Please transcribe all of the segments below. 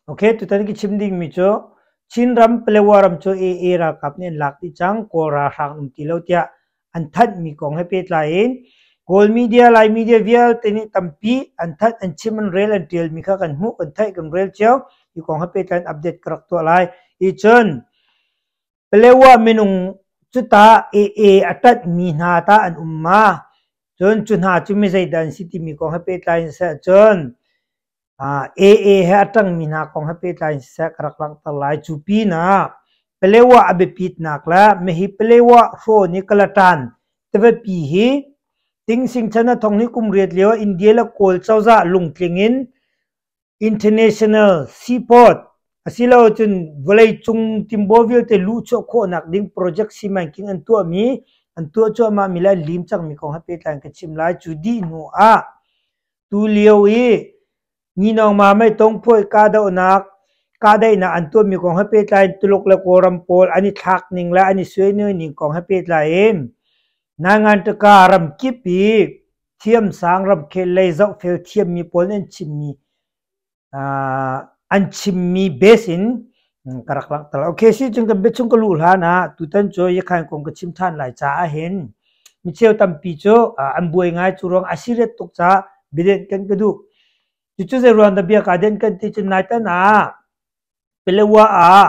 Okay, tutan ka chim dingmi cu Chinram Palewa ram cu AA ralkap nih an lak dih cang, Kawl ralhrang um ti lo tiah an thanhmi kong he pehtlai in Kawl media, Lai media vialte nih tampi an thanh, an chim, an rel, an ṭialmi kha kan hmuh, kan theih, kan rel cio. Hi kong he pehtlai in update ka rak tuah lai. I cun Palewa minung cu tah AA a ṭanhmi hna tah an um ma? Cun cu hna cu mi zeidah an si timi kong he pehtlai in seh cun AA he a ṭangmi hna kong he pehtlai in siseh ka rak langhter lai. Cu pinah Palewa a biapitnak le mihi Palewa hrawn i Kalatan tivapi hi Tingsing chan a thong hi kum riat lio ah India le Kawl cozah lungtling in International Seaport asilocun vawleicung timbaw vialte luhchuah khawhnak ding project simanking an tuahmi an tuah cuahmahmi le an lim cangmi kong he pehtlai in ka chim lai. Cu dih hnu ah Tulio i Ninawng Mamei tongphuai kahdohnak kahdaihnak an tuahmi kong he pehtlai in Tuluk le Kawlram pawl an i thlak ning le an i suainoi ning kong he pehtlai in Naingantaka ramkip i thiamsang ramkhel lei zohfel thiammi pawl nih an chimmi an chimmi base in ka rak langhter. Okay, si cun kan biachung ka luh hlan ah tutan cu Yakhain kong ka chim ṭhan lai caah hin micheu tampi cu an buai ngai cu ruang a serious tuk caah biadenh kan ka duh. Cucu zei ruang dah bia kaa denh kan ti cun naitan ah Palewa ah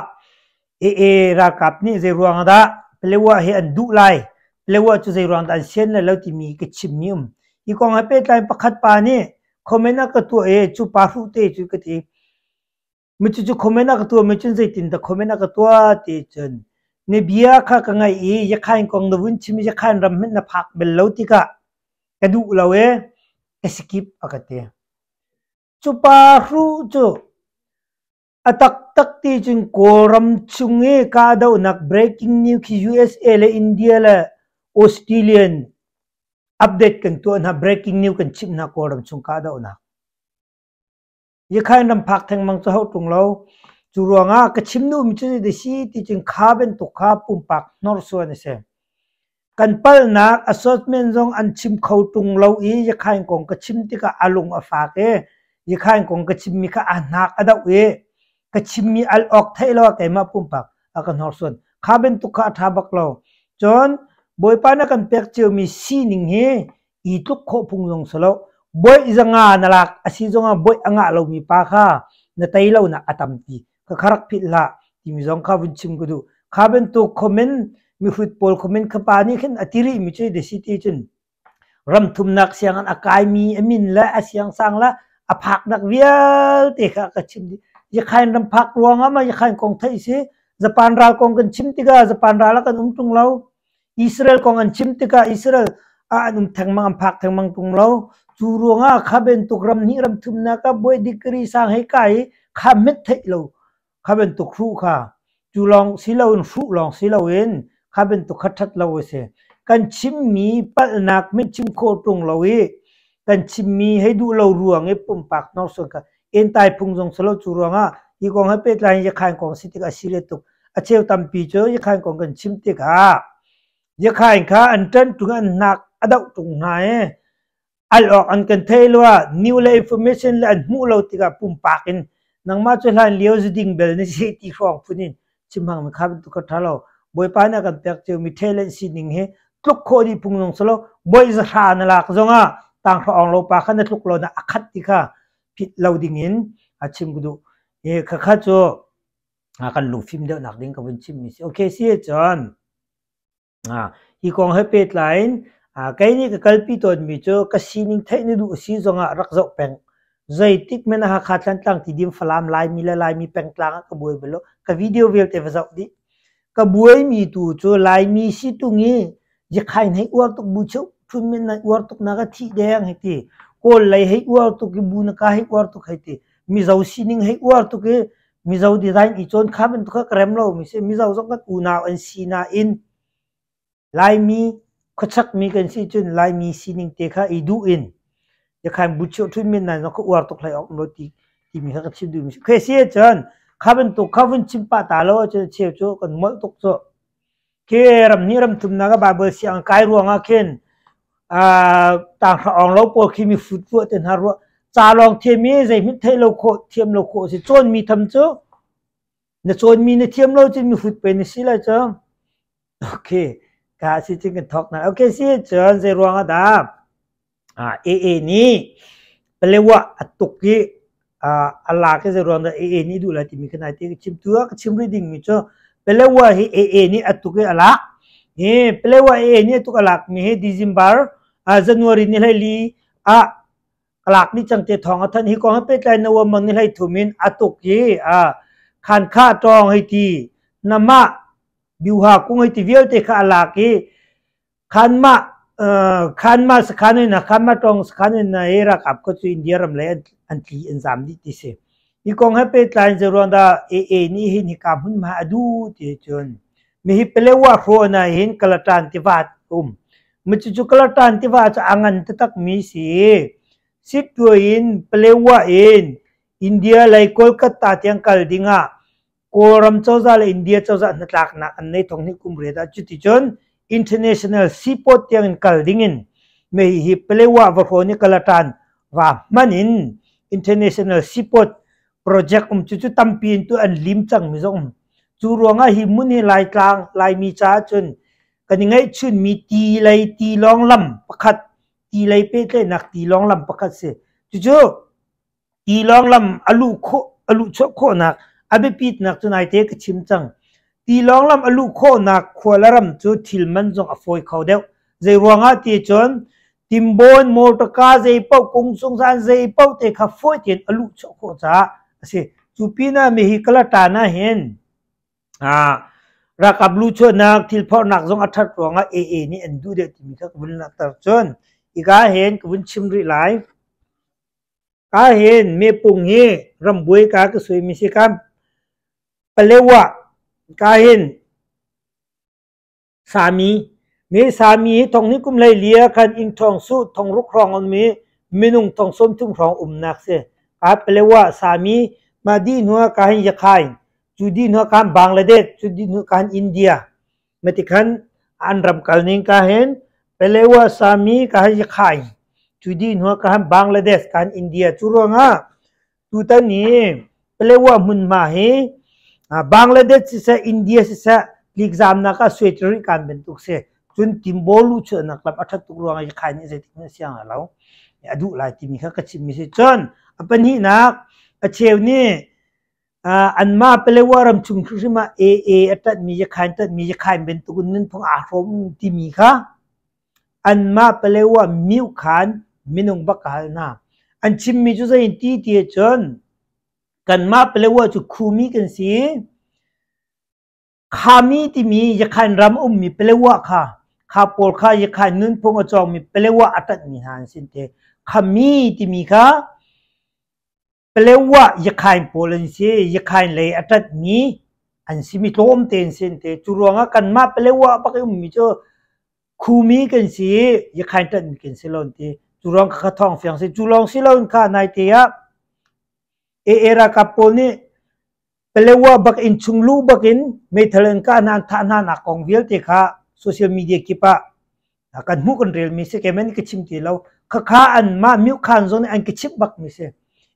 AA ralkap nih zei ruang dah Palewa hi an duh lai, Palewa cu zei ruang dah an sian lai lo timi ka chimmi um. Hi kong he pehtlai pakhat pa nih comment a ka tuah i cu pa hruh te cu ka ti. Micu cu comment a ka tuah mi cun zeitin dah comment a ka tuah ti cun na bia kha ka ngaih i Yakhain kong na vun chim i Yakhain ram hmanh na phak bel lo tikah ka duh lo e ka skip a ka ti. Cu pa hruh cu A taktak ti cun Kawlram chung i kahdohnak breaking news khi USA le India le Australian update kan tuah hna, breaking news kan chimh hna Kawlram chung kahdohnak. Yakhain ram phak thengmang cu hau ṭung lo. Cu ruangah ka chim duhmi cu zei si ti cun kha bantuk kha pumpak hnorsuan a si. Kan palhnak assessment zong an chim kho ṭung lo i Yakhain kong ka chim tikah a lung a fak i Yakhain kong ka chimmi kha a hnak a doh i ka chimmi al awk theih lo ah keimah pumpak a ka hnorsuan. Kha bantuk kha a ṭha bak lo. Cun Bawipa na kan pek ciomi sining hi i tluk khawh phung zong si lo. Bawi zanga na lak a si zongah bawi a ngah lomi pa kha na tei lonak a tampi. Ka kha rak philh hlah timi zong kha vun chim ka duh. Kha bantuk comment mihrut pawl comment kha pa nih khin a ti rihmi cu the city cun ram thumnak sianginn a kaimi a min le a siangsang le a phaknak vialte kha ka chim dih. Yakhain ram phak ruangah ma Yakhain kong theih si Japan ral kong kan chim tikah Japan ral ah kan um ṭung lo. Israel kong an chim tikah Israel ah an um thengmang an phak thengmang ṭung lo. Cu ruangah kha bantuk ram hnih ram thumnak ah buai degree sang hei kai i kha hmet theih lo kha bantuk hruh kha cu lawng si loin hruh lawng si loin kha bantuk kha ṭhat lo a si. Kan chimmi palhnak hmet chim khawh ṭung lo i kan chimmi hei duh lo ruang i pumpak hnorsuan kha entai phung zong si lo cu ruangah hi kong he pehtlai in Yakhain kong si tik a si le tuk. A cheu tampi cu Yakhain kong kan chim tikah Yakhain kha an ṭan ṭung an hnak a doh ṭung hna i al awk an kan thei lo ah new le information le an hmuh lo tikah pumpak in nangmah cu hlan lio zuding bel na si ti hrawng phun in chim hang mi kha bantuk kha ṭha lo. Bawipa nih a kan pek ciomi talent sining hi tluk khawh dih phung zong si lo. Bawi zahra na lak zongah tanghra awng lo pa kha na tluk lo na a khat ti kha phit lo ding in a chim ka duh. I khakha cu kan lungfim deuhnak ding ka vun chimmi si. Okay si cun hi kong he pehtlai in kei nih ka kalpi tawnmi cu ka sining theih na duh si zongah rak zoh peng. Zeitik hmanh ah Hakha Thantlang Tidim Falam Laimi le Laimi pengtlang ah ka buai bal lo. Ka video vialte va zoh dih. Ka buaimi tu cu Laimi si tung i Yakhain hei uar tuk bu cheu thun men na uar tuk na ka thih deng hei ti. Kawl lei hei uar tuk i bu na ka hei uar tuk hei ti. Mizo sining hei uar tuk i Mizo design i cawn kha bantuk kha ka rem lo mi si. Mizo zong kan unau an si nain Laimi khuachak mi kan si cun Laimi sining te kha i duh in Yakhain bu cheu thun men na zong ka uar tuk hlei awk lo ti timi kha ka chim duh mi si. Khe si cun kha bantuk kha vun chim pah ta lo ahcun cheu cu kan molh tuk cu. Khi ram hnih ram thumnak ah Baibal siang kai ruangah khin tanghra awng lo pawl khi mi fut ruah te hna ruah. Ca lawng thiam i zeihmanh theih lo khawh, thiam lo khawh a si. Cawnmi tham cu na cawnmi na thiam lo cun mihrut pei na si lai cu. Okay, ka si cun kan thawk na. Okay, si cun zei ruang ah dah AA nih Palewa a tuk i a lak i zei ruang dah AA nih duh lai timi kha nai te ka chim. Tu ah ka chim rih dingmi cu Palewa hi AA nih a tuk i a lak. Hi Palewa AA nih a tuk a lak mi hi December January ni 14 ah ka lak ni cang te thawng a thanh. Hi kong he pehtlai November ni 13 in a tuk i khan kha tawng hei ti namah biuha kung hei ti vialte kha a lak i khanmah khanmah sakhan in khanmah tawng sakhan in hi ralkap kha cu India ram lei an tli an zam dih ti si. Hi kong he pehtlai in zeiruang dah AA nih hin hika hmunhma a duh ti cun mihi Palewa hrawn ah hin Kalatan tiva um. Cucu Kalatan tiva cu a ngan taktak mi si. Sittwe in Palewa in India lei Kolkata tiang kal ding ah Kawlram cozah le India cozah hnatlaknak an nei thong hnih kum riat ah. Cuticun international seaport tiang in kal ding in mei hi Palewa va hrawn i Kalatan va hman in international seaport project um cucu tampi in tu an lim cang mi zong um. Cu ruangah hi hmun hi Laitlang Laimi caah cun kan i ngeihchunmi ti lei tilawng lam pakhat, ti lei pehtlaihnak tilawng lam pakhat si. Cucu tilawng lam a luh khawh, a luh chuah khawhnak a biapitnak cu naite ka chim cang. Tilawng lam a luh khawhnak khua le ram cu thil man zong a fawi kho deuh. Zei ruangah ti cun timbawn, motorka zei paoh, kung sungsan zei paoh te kha fawi tein a luh chuah khawh caah a si. Cu pinah mihi Kalatan ah hin Ralkap luchuahnak, thil phorhnak zong a ṭhat ruangah AA nih an duh deuh timi kha ka vun langhter. Cun hika hin ka vun chim rih lai. Ka hin mepung hi rambuai ka ka suaimi si ka Palewa ka hin Sami mi Sami hi thong hnih kum 14 ah khan inn ṭhawng su 6,000 hrawng a um i minung 30,000 hrawng umnak si. Kaa Palewa Sami mah dih hnu ah ka hin Yakhain, cu dih hnu ah ka hin Bangladesh, cu dih hnu ah ka hin India. Mati khan an ram kal ning ka hin Palewa Sami ka hin Yakhain, cu dih hnu ah ka hin Bangladesh, ka hin India. Cu ruangah Tutan hi Palewa hmunhma hi Bangladesh siseh, India siseh tlikzamnak ah suaitari kan bantuk si. Cun Timbaw luhchuahnak lam a ṭhat tuk ruangah Yakhai nih zeitik hmanh a siang lai lo. A duh lai timi kha ka chimmi si. Cun a pahnihnak, a cheu nih anmah Palewa ram chung hrimhrim ah AA a ṭanhmi, Yakhain ṭanhmi, Yakhain bantuk in nunphung aa hrawm timi kha Anmah Palewa miukhan minung bak ka hal hna. An chimmi cu zei in ti ti ahcun kanmah Palewa cu Khumi kan si. Khami timi Yakhain ram ummi Palewa kha, kha pawl kha Yakhain nunphung a cawngmi Palewa a ṭanhmi hna an si te. Khami timi kha Palewa Yakhain pawl an si. Yakhain lei a ṭanhmi an simi tlawmte an si an ti. Cu ruangah kanmah Palewa bak i ummi cu Khumi kan si i Yakhain ṭanhmi kan si lo an ti. Cu ruang kha thawng fiang si. Cu lawng si loin kha naite ah AA ralkap pawl nih Palewa bak in chung luh bak in meithal in kah hna, an thah hna nak kong vialte kha social media kip ah kan hmuh kan relmi si. Keimah nih ka chim ti lo. Khakha anmah miukhan zong nih an ka chimh bakmi si.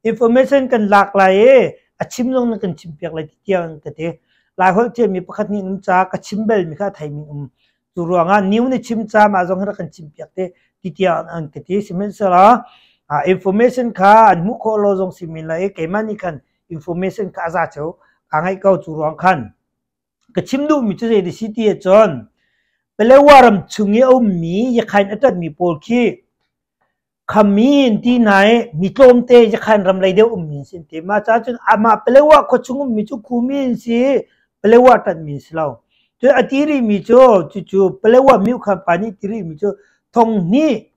Information kan lak lai i a chim zong na kan chimpiak lai ti tiang ka ti. Laiholh thiammi pakhat nih um caah ka chim belmi kha a theimi um. Cu ruangah new na chim ca mah zong hi rak kan chimpiak te ti tiang an ka ti. Sihmanhsehlaw information kha an hmuh khawh lo zong si men lai i keimah nih khan information kha a za ceu kaa ngaih ko. Cu ruang khan ka chim duhmi cu zei ti si ti ahcun Palewa ram chung i a ummi Yakhain a ṭanhmi pawl khi khami in ti hna i mi tlawmte Yakhain ram lei deuh ummi an si an ti. Mah caah cun amah Palewa khua chung ummi cu Khumi an si i Palewa ṭanhmi an si lo. Cun a ti rihmi cu cucu Palewa miukhan pa nih ti rihmi cu 2000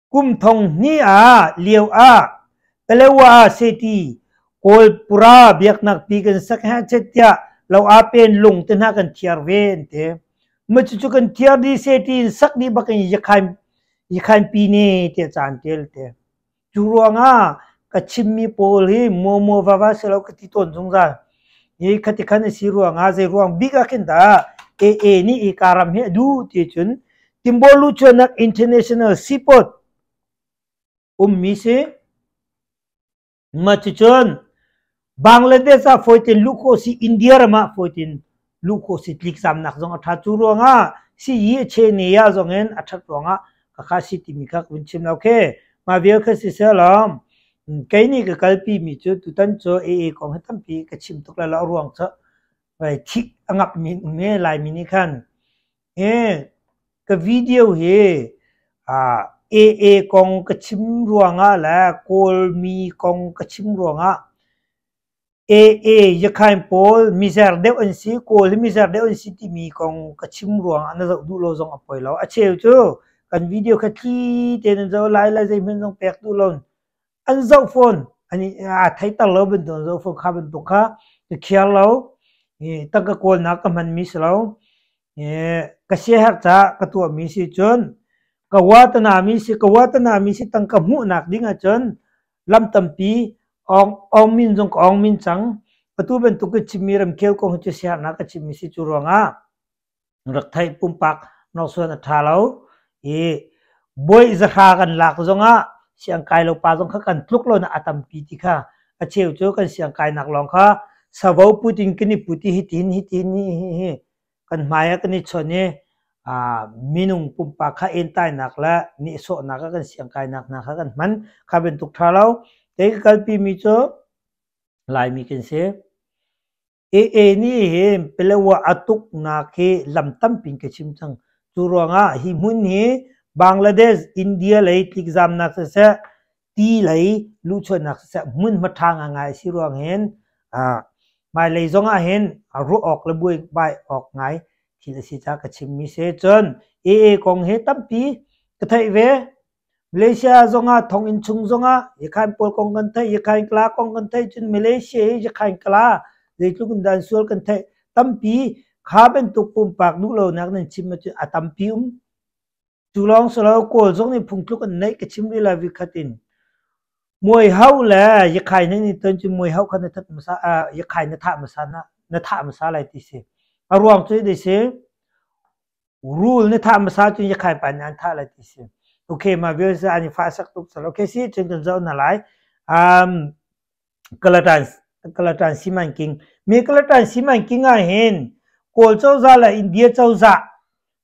Kum 2000 ah lio ah Palewa ah seti Kawl pura biaknak pi kan sak he chet tiah lo a pen lung te hna kan thiar ve an ti. Ma cucu kan thiar di seti in sak dih bak in yakhain yakhain pi ne tiah caan tel te. Cu ruangah ka chimmi pawl hi muamu vava si lo ka ti tawn zungzal. Hi khati khan a si ruangah zei ruang bik ah khin dah AA nih hi ka ram hi a duh ti cun Timbawlu cuannak International Seaport ummi si. Mah cucun Bangladesh ah fawitin luh khawh si, India ram ah fawitin luh khawh si, tlikzamnak zong a ṭha. Cu ruangah sii a che ne ah zong in a ṭhat ruangah khakha si timi kha ka vun chim lo khi. Mah vial kha siseh law kei nih ka kalpi mi cu tutan cu AA kong hi tampi ka chim tuk lai lo a ruang cu thih a ngap mi um i Laimi nih khan ka video hi AA kong ka chim ruangah le Kawlmi kong ka chim ruangah AA Yakhain pawl mizer deuh an si, Kawl hi mizer deuh an si timi kong ka chim ruangah na zoh duh lo zong a poi lo. A cheu cu kan video kha thli tein an zoh lai le zeihmanh zong pek duh lo an zoh fawn. An aa theiter lo bantuk an zoh fawn kha bantuk kha ka khiar lo. Tangka kawlnak ka hmanmi si lo. Ka siaherh caah ka tuahmi si cun ka watanami si ka watanami si tangka hmuhnak ding ahcun lam tampi awng min zong ka awng min cang. Atu bantuk ka chimmi ramkhel kong hi cu siaherhnak ka chimmi si cu ruangah rak theih pumpak nawlsuan a ṭha lo i bawi zahra kan lak zongah siangkai lo pa zong kha kan tluk lo na a tampi ti kha a cheu cu kan siangkainak lawng kha savo put in kan i put i hitin hitin hi hi kan hmai ah kan i chon i minung pumpak kha entainak le nehsawhnak ah kan siangkainak hna kha kan hman kha bantuk ṭha lo kei ka kalpi mi cu Laimi kan si. AA nih hin Palawa a tuknak hi lam tampi in ka chim cang. Cu ruangah hi hmun hi Bangladesh, India lei tlikzamnak siseh, ti lei luhchuahnak siseh hmunhma ṭha ngaingai a si ruang hin hmailei zong ah hin ruah awk le buaibai awk ngai thil a si caah ka chimmi si. Cun AA kong hi tampi ka theih ve. Malaysia zongah thonginn chung zongah Yakhain pawl kong kan theih, Yakhain Kala kong kan theih, cun Malaysia i Yakhain Kala zeitluk in dah an sual kan theih. Tampi kha bantuk pumpak duhlonak nan chim ahcun a tampi um. Cu lawng si lo Kawl zong nih phungtluk an neih ka chim rih lai vikhat in. Muaihau le Yakhain nan i ton cun muaihau kha na that hmasa Yakhain na thah hmasa na thah hmasa lai ti si. A ruang cu hi si. Rul na thah hmasa cun yakhai pa nih an thah lai ti si. Okay, mah vial si an i fahsak tuk sal. Okay, si cun kan zoh hna lai. Kalatan Kalatan Simanking. Mi Kalatan Simanking ah hin Kawl cozah le India cozah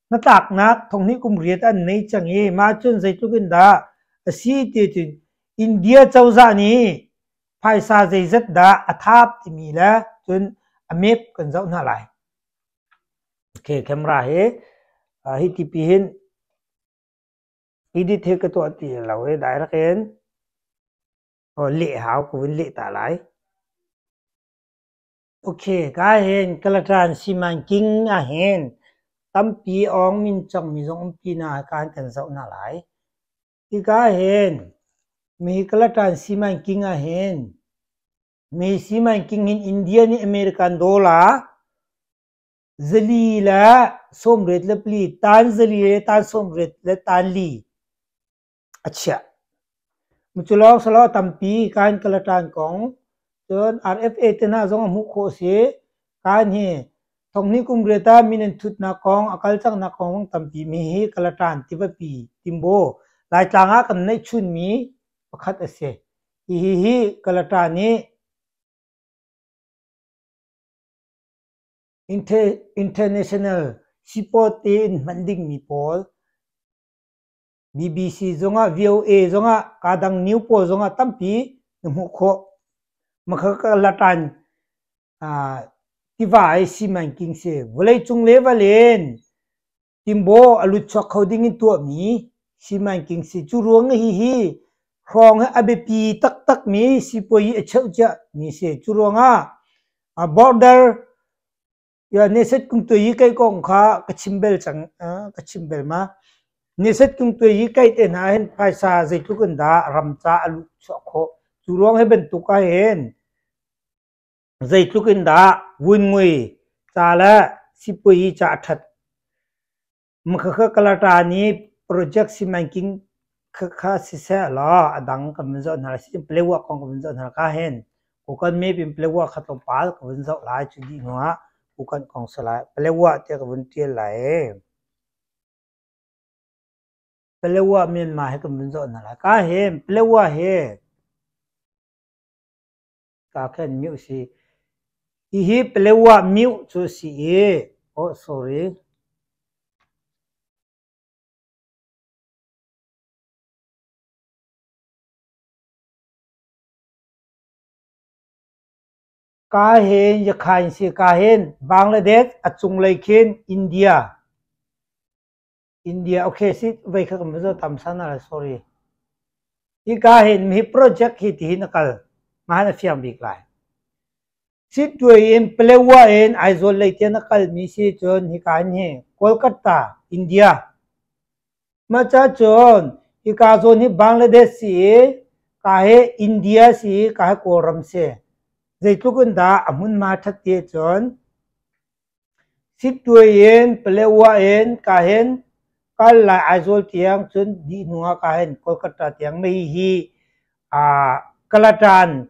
hnatlaknak thonghnih kum riat an nei cang i mah cun zeitluk in dah a si ti cun India cozah nih phaisa zeizat dah a thap timi le cun a map kan zoh hna lai. Okay, camera hi hi tipi hin edit hi ka tuah ti lo i direct in leh hau ka vun leh ta lai. Okay, ka hin Kalatan Simanking ah hin tampi awng min cangmi zong umpi na kan kan zoh hna lai. Hika hin mi Kalatan Simanking ah hin Mi simanking hin India nih American dollar zali le sawmriat le pali, tan zali le tan sawmriat le tan li a chiah. Cu lawng si lo a tampi kan kalatan kong cun RFA te hna zong a hmuh khawh a si. Kan hi thonghnih kum riat ah min an thutnak kong a kal cangnak kong zong tampi mi hi Kalatan tivapi Timbaw Laitlang ah kan neih chunmi pakhat a si. Hihi hi Kalata nih international seaport in hman dingmi pawl BBC zongah VOA zongah kadang new pawl zongah tampi na hmuh khawh. Makha Kalatan tiva i simanking si. Vawleicung level in Timbaw a lut chuak kho ding in tuahmi simanking si. Cu ruang i hihi hrawng hi a biapi taktakmi sipuayi a cheuh ciami si. Cu ruangah border Neset kungtuai i kai kong kha ka chim bel cang ka chim bel ma. Neset kungtuai i kai te hna hin phaisa zeitluk in dah ram ca a luh chuah khawh. Cu ruang hi bantuk ah hin Zeitluk in dah vunmui ca le sipuayi ca a ṭhat. Makhakha Kalata nih project simanking khakha siseh law a dang kan vun zoh hna lai. Palewa kong kan vun zoh hna ka hin Kukan map in Palewa kha tlawmpal ka vun zoh lai. Cu dih hnu ah Kukan kong si lai. Palewa tiah ka vun ṭial lai. Palewa Myanmar he kan vun zoh hna lai. Ka hin Palewa hi. Ka khan mioh si. Hihi Palewa mioh cu a si i, oh sorry. Ka hin Yakhain si ka hin Bangladesh a cunglei khin India. India okay si vei kha kan zo tam sana la sorry. Hi ka hin hi project hi ti hin a kal. Mah a fiang bik lai. Sittwe in Palewa in Aizawl lei tiang a kalmi si cun hika hin hi Kolkata, India. Mah ca cun hika zawn hi Bangladesh si i ka hi India si i ka hi Kawlram si. Zeitluk in dah a hmunhma ṭhat ti ahcun Sittwe in Palewa in ka hin kal lai Aizawl tiang cun dih hnu ah ka hin Kolkata tiang mei hi Kalatan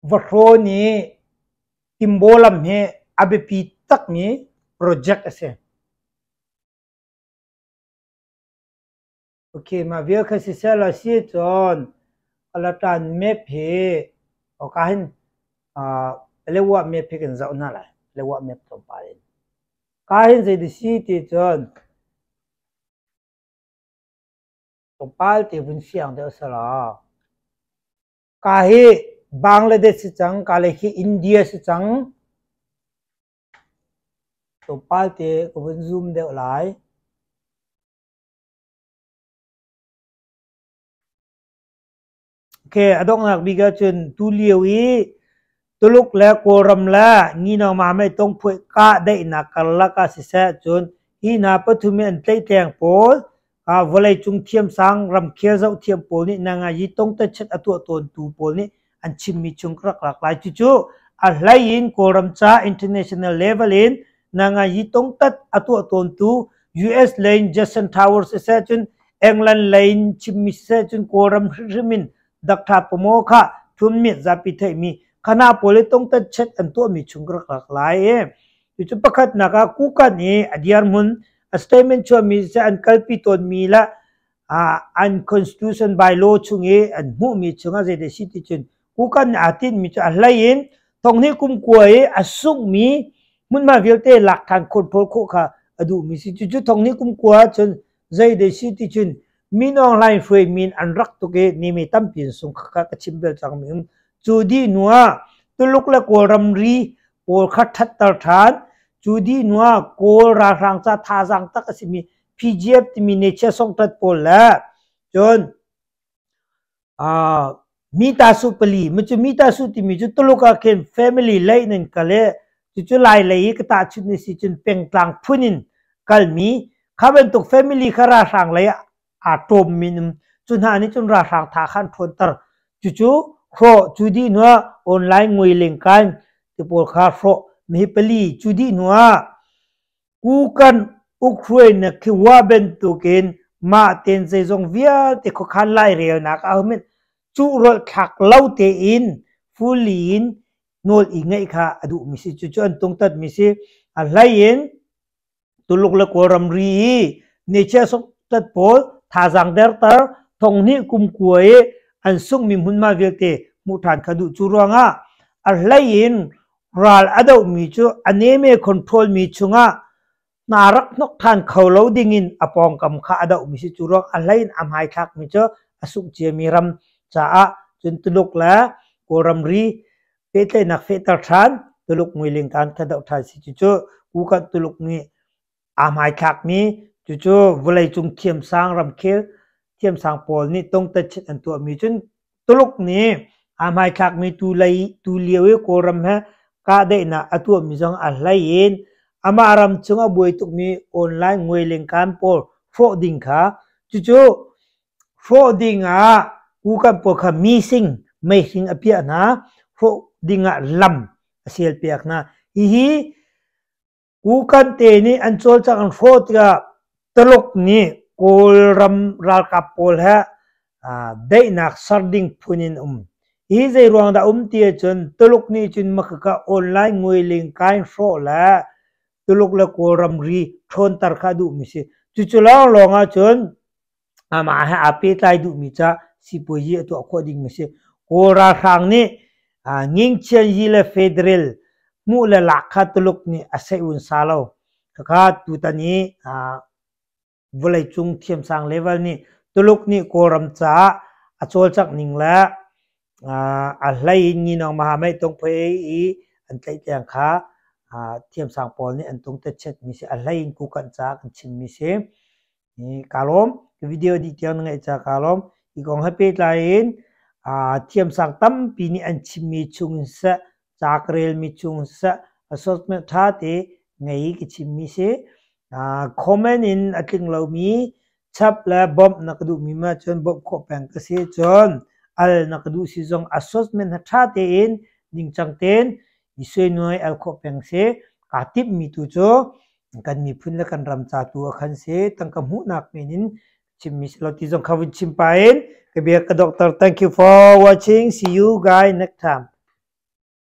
Vahraw nih Timbaw lam hi a biapi takmi project a si. Okay, mah vial kha siseh law si cun Kalatan map hi ka hin Palewa map hi kan zoh hna lai. Palewa map tlawmpal in. Ka hin zei si ti cun tlawmpal te vun fiang deuh selaw. Ka hi Bangladesh si cang, ka lei khi India si cang. Tlawmpal te ka vun zoom deuh lai. Okay, a donghnak bik ahcun tulio i Tuluk le Kawlram le Nginawng Mamei tongphuih kahdaihnak karlak ah siseh cun hi hna pathum i an tlaihtleng pawl vawleicung thiamsang ramkhel zohthiam pawl nih nangayi tongtachet a tuah tawntu pawl nih an chimmi chung ka rak lak lai. Cucu a hlei in Kawlram ca international level in nangayi tongtat a tuah tawntu US lei in Jason Towers siseh cun England lei in chimmi siseh cun Kawlram hrimhrim in Dr. Pomo kha thunmi zapi theihmi khana pawl i tongtatchet an tuahmi chung ka rak lak lai i cucu pakhatnak ah Kukan i a dirhmun a statement chuahmi siseh an kalpi tawnmi le an constitution by law chung i an hmuhmi chungah zeidah si ti cun Kukan nih aa tinhmi cu a hlei in thonghnih kum kua i a sunghmi hmunhma vialte lak ṭhan control khawh kha a duhmi si. Cucu thonghnih kum kua ahcun zeidah si ti cun Min Aung Hlaing hruaimi in an rak tuk i nimi tampi in sung kha ka chim bel cangmi um. Cu dih hnu ah Tuluk le Kawl ramri pawl kha ṭhatter ṭhan. Cu dih hnu ah Kawl ralhrang ca thazaang tak a simi PGF timi Nature Songtat pawl le cun Mitasu pali cu mitasu timi cu Tuluk ah khin family lei in an kal i cucu Lai lei i ka tahchunh a si cun pengtlang phun in kalmi kha bantuk family kha ralhrang lei ah aa ṭawmmi an um. Cu hna nih cun ralhrang tha kha an ṭhawnter. Cucu hrawh cu dih hnuah online ngui lengkai ti pawl kha hrawh. Mihi pali cu dih hnuah Kukan ukhruainak khi wa bantukin mah tein zeizong vialte khuakhan lairelnak ah hmanh cuhrolh thlak lo tein fully in nawl i ngeih kha a duhmi si. Cucu an tungtatmi si. A hlei in Tuluk le Kawl ramri i nature soktat pawl thazaang derter thonghnih kum kua i an sunghmi hmunhma vialte hmuh ṭhan kha duh. Cu ruangah a hlei in Ral a dohmi cu a neme control mi chungah hna rak hnok ṭhan kho lo dingin a pawngkam kha a dohmi si. Cu ruang a hlei in a hmaithlakmi cu a sungh ciami ram caah cun Tuluk le Kawl ramri pehtlaihnak fehter ṭhan, Tuluk muilingkaan kha doh ṭhan si. Cucu Kukan Tuluk nih aa hmaithlakmi cucu vawleicung thiamsang ramkhel thiamsang pawl nih tongtatchit an tuahmi cun Tuluk nih aa hmaithlakmi tu lei tu lio i Kawlram he kahdaihnak a tuahmi zong a hlei in amah ram chung a buai tukmi online nguailengkan pawl hrawh ding kha cucu hrawh ding ah kukan pawl kha mising meihring a piah hna hrawh ding ah lam a sial piak hna. Hihi Kukante nih an cawlcangh an hrawh tikah Tuluk nih Kawlram ralkap pawl he daihnak ser ding phun in um. Hi zeiruang dah um ti ahcun Tuluk nih cun makhaka online nguiling kain hrawh le Tuluk le Kawl ramri ṭhawnter kha a duhmi si. Cucu lawnglawng ahcun amah he aa pehtlai duhmi ca sipuazi a tuah khawh dingmi si. Kawl ralhrang nih Ngingchianyi le Federal hmuh le lak kha Tuluk nih a seih un sa lo. Khakha tutan i vawleicung thiamsang level nih Tuluk nih Kawlram caah a cawlcangh ning le a hlei in Nginawng Mahamei Tungphui i an tlaihtleng kha thiamsang pawl nih an tungtetchetmi si. A hlei in Kukanh caah kan chimmi si. Kaa lawm. Video dih tiang na ngaih caah kaa lawm. Hi kong he pehtlai in thiamsang tampi nih an chimmi chung in siseh, ca ka relmi chung in siseh, assessment ṭha te ngei i ka chimmi si. Comment in a tling lomi chap le bawmh na ka duhmi ma cun bawmh khawh peng ka si. Cun al na ka duh si zong assessment ha ṭha tein ningcang tein i suainuai al khawh peng si. Kaa timhmi tu cu kan miphun le kan ram ca tu ah khan si tangka hmuhnak men in chimmi si lo ti zong kha vun chim pa in ka bia ka doctor. Thank you for watching. See you guys next time.